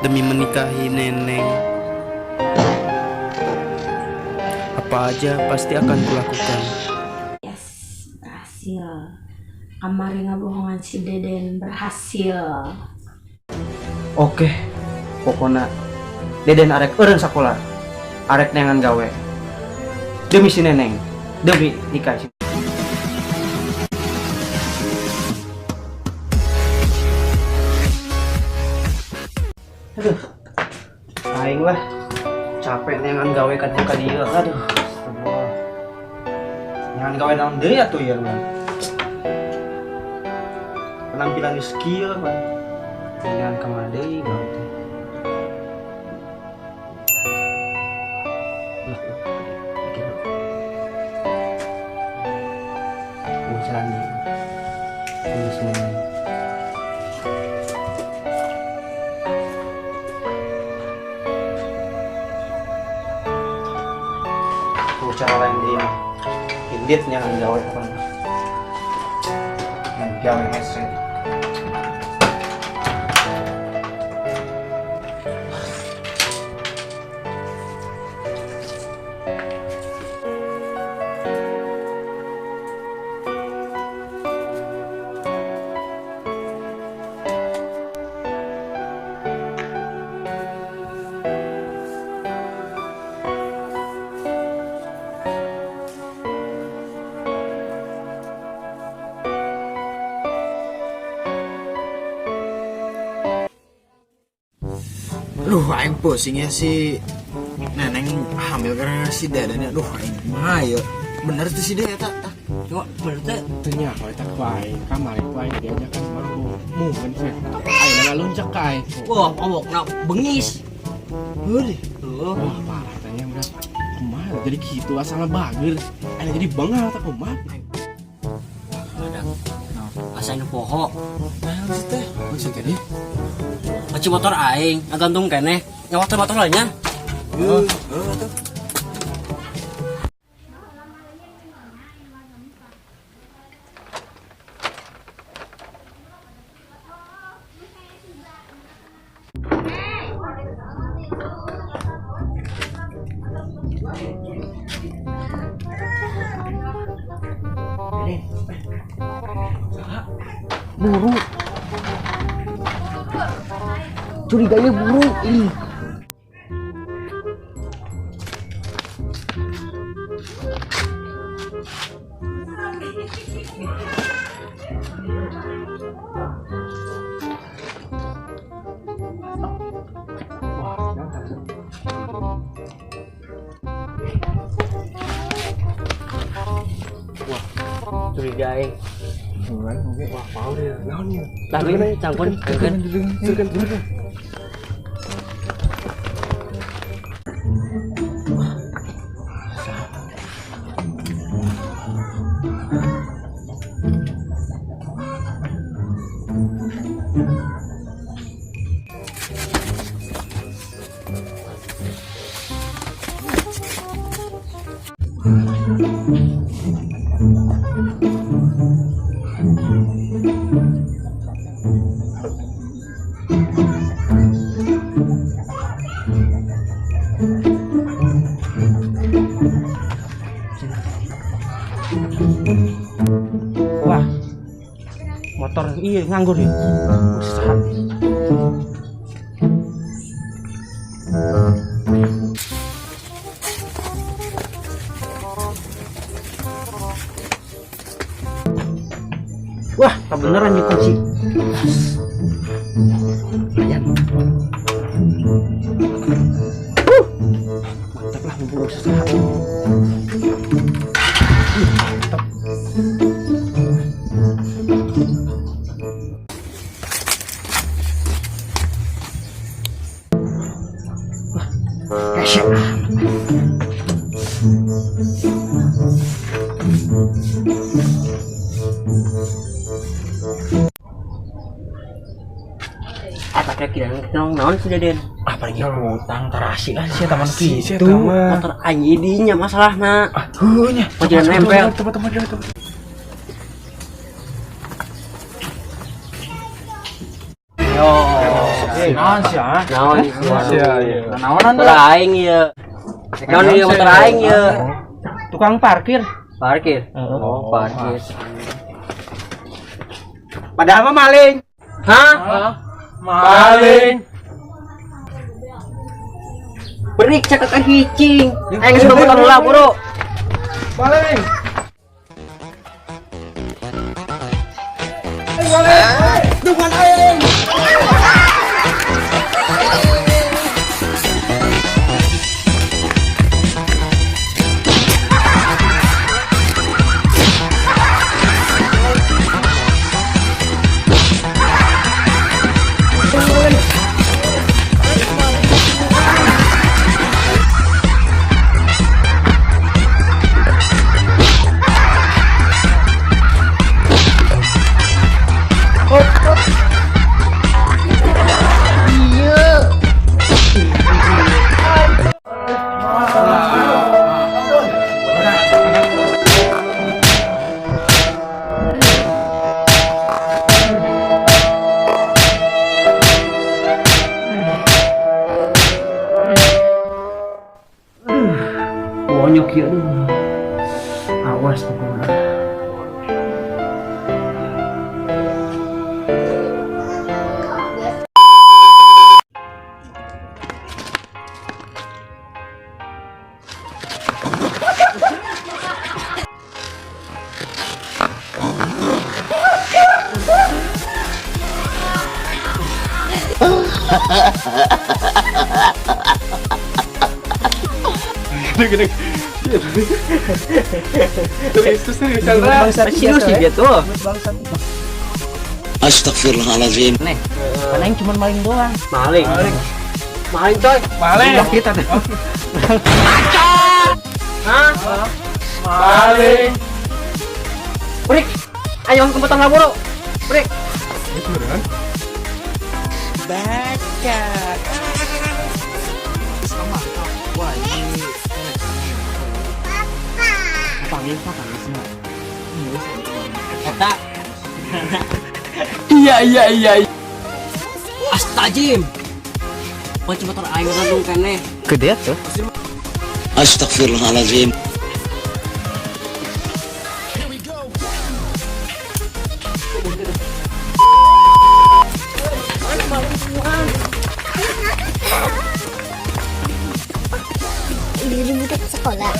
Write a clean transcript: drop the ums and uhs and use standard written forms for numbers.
Demi menikahi Neneng. Apa aja pasti akan kulakukan. Yes, berhasil. Kamari ngabohongan si Deden berhasil. Oke, pokoknya Deden arek eureun sakola, arek neangan gawe. Demi si Neneng, demi nikah si. Aduh, aing lah capek neangan gawe ka dieu ka dieu. Aduh, astagfirullah. Neangan gawe naon deui atuh ya mah. Penampilan geus kieu mah. Neangan ka mana deui gawe teh. Lah, lah, mikir. Urusan ini si Neneng. Tuh cara lain dia mah. Indit neangan gawe apa mah. Neangan gawe hese. Duh, aing pusing ya si Neneng hamil karena si Deden ya. Duh, aing kumaha ya. Bener tuh si Deden eta. Ah, Cuma bener teh. Teu nyaho eta ku aing, kamari ku aing diajakan mabuk. Mungkin sih. Aing ngaluncak ka aing. Wah, mabokna bengis. Heuh. Heuh. Wah, parah tanya udah. Kumaha jadi kitu asalna bager. Aing jadi bengal teh kumaha. Ada. Asa nu poho. Nah, sih teh. Maksudnya teh? Kunci motor aing ngagantung keneh. Nyawa teh motor lainnya. Heuh, heuh tuh. Buru. Curiganya buru ini. Wah, curiga aing. Wah, mau dia. Naon ieu? Tangkun, tangkun, tangkun. Tangkun, tangkun. Wah, motor iya nganggur ya. Usaha. Wah, kebenaran nih kunci. Lumayan. Mantap lah, mumpung usaha. Mantap. Wah, hese amat. Apa kira-kira naon naon si Deden? Ah, paling utang tarasi lah sih taman Si kitu. eta mah. Motor aing dinya masalahna. Ah, heuh nya. Mau jalan nempel. Coba, coba, coba, coba. Yo. Naon sih ah? Naon Sia ieu. Naonan Motor aing ieu. Naon ieu motor aing ieu. Tukang parkir. Parkir. Oh, parkir. Padahal mah maling. Hah? Maling. Periksa ke hicing. Aing geus motor heula, bro. Maling. Bonyok ya aduh. Awas pokoknya. Gede. Serius Serius sih gitu. Astagfirullahaladzim. Nih, karena yang cuma maling doang. Maling. Maling coy. Maling. Udah kita tuh. Hah? Maling. Break. Ayo ke motor lah, bro. Break. Baca. Wah, ini panggil pak sih. Eta. Iya. Astajim. Kunci motor aing gantung keneh. Gede tuh. Astagfirullahaladzim. Diri budak sekolah.